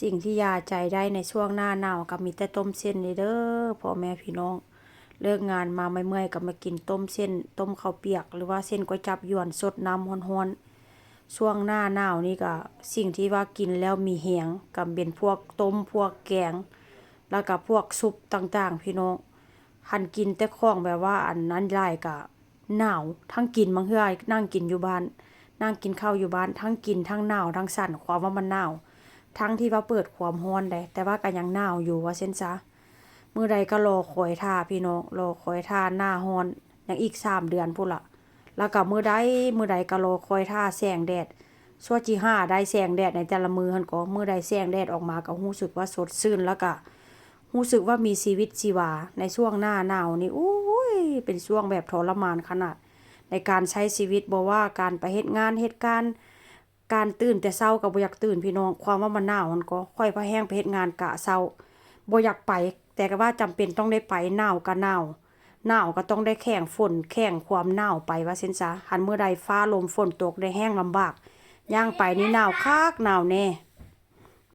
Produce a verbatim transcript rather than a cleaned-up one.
สิ่งที่ยาใจได้ในช่วงหน้าหนาวก็มีแต่ต้มเส้นนี่เด้อ พ่อแม่พี่น้อง เลิกงานมาเมื่อยๆก็มากินต้มเส้น ต้มข้าวเปียก หรือว่าเส้นก๋วยจั๊บหยวนสดน้ำฮ้อนๆ ช่วงหน้าหนาวนี่ก็สิ่งที่ว่ากินแล้วมีแฮงก็เป็นพวกต้ม พวกแกง แล้วก็พวกซุปต่างๆ พี่น้อง หั้นกินแต่ของแบบว่าอันนั้นหลายก็หนาว ทั้งกิน บางเทื่อนั่งกินอยู่บ้าน นั่งกินข้าวอยู่บ้าน ทั้งกินทั้งหนาวทั้งสั่น ความว่ามันหนาว ทั้งที่ว่าเปิดความร้อนได้ แต่ว่าก็ยังหนาวอยู่ว่าซั่นซะ มื้อใดก็รอคอยท่าพี่น้อง รอคอยท่าหน้าร้อน ยังอีกสามเดือนพู้นล่ะ แล้วก็มื้อใด มื้อใดก็รอคอยท่าแสงแดด ซั่วสิหาได้แสงแดดในแต่ละมื้อหั้นก็ มื้อใดแสงแดดออกมาก็รู้สึกว่าสดชื่น แล้วก็รู้สึกว่ามีชีวิตชีวา ในช่วงหน้าหนาวนี่ โอ้ย เป็นช่วงแบบทรมานขนาด ในการใช้ชีวิต บ่ว่าการไปเฮ็ดงานเฮ็ดการ การตื่นแต่เช้าก็บ่อยากตื่นพี่น้อง ความว่ามันหนาวหั้นก็ ข้อยพาแฮงไปเฮ็ดงานกะเช้า บ่อยากไป แต่ก็ว่าจำเป็นต้องได้ไป หนาวก็หนาว หนาวก็ต้องได้แข่งฝน แข่งความหนาวไปว่าซั่นซะ หั้นมื้อใดฟ้าลมฝนตกได้แฮงลำบาก ย่างไปนี่หนาวคักหนาวแน่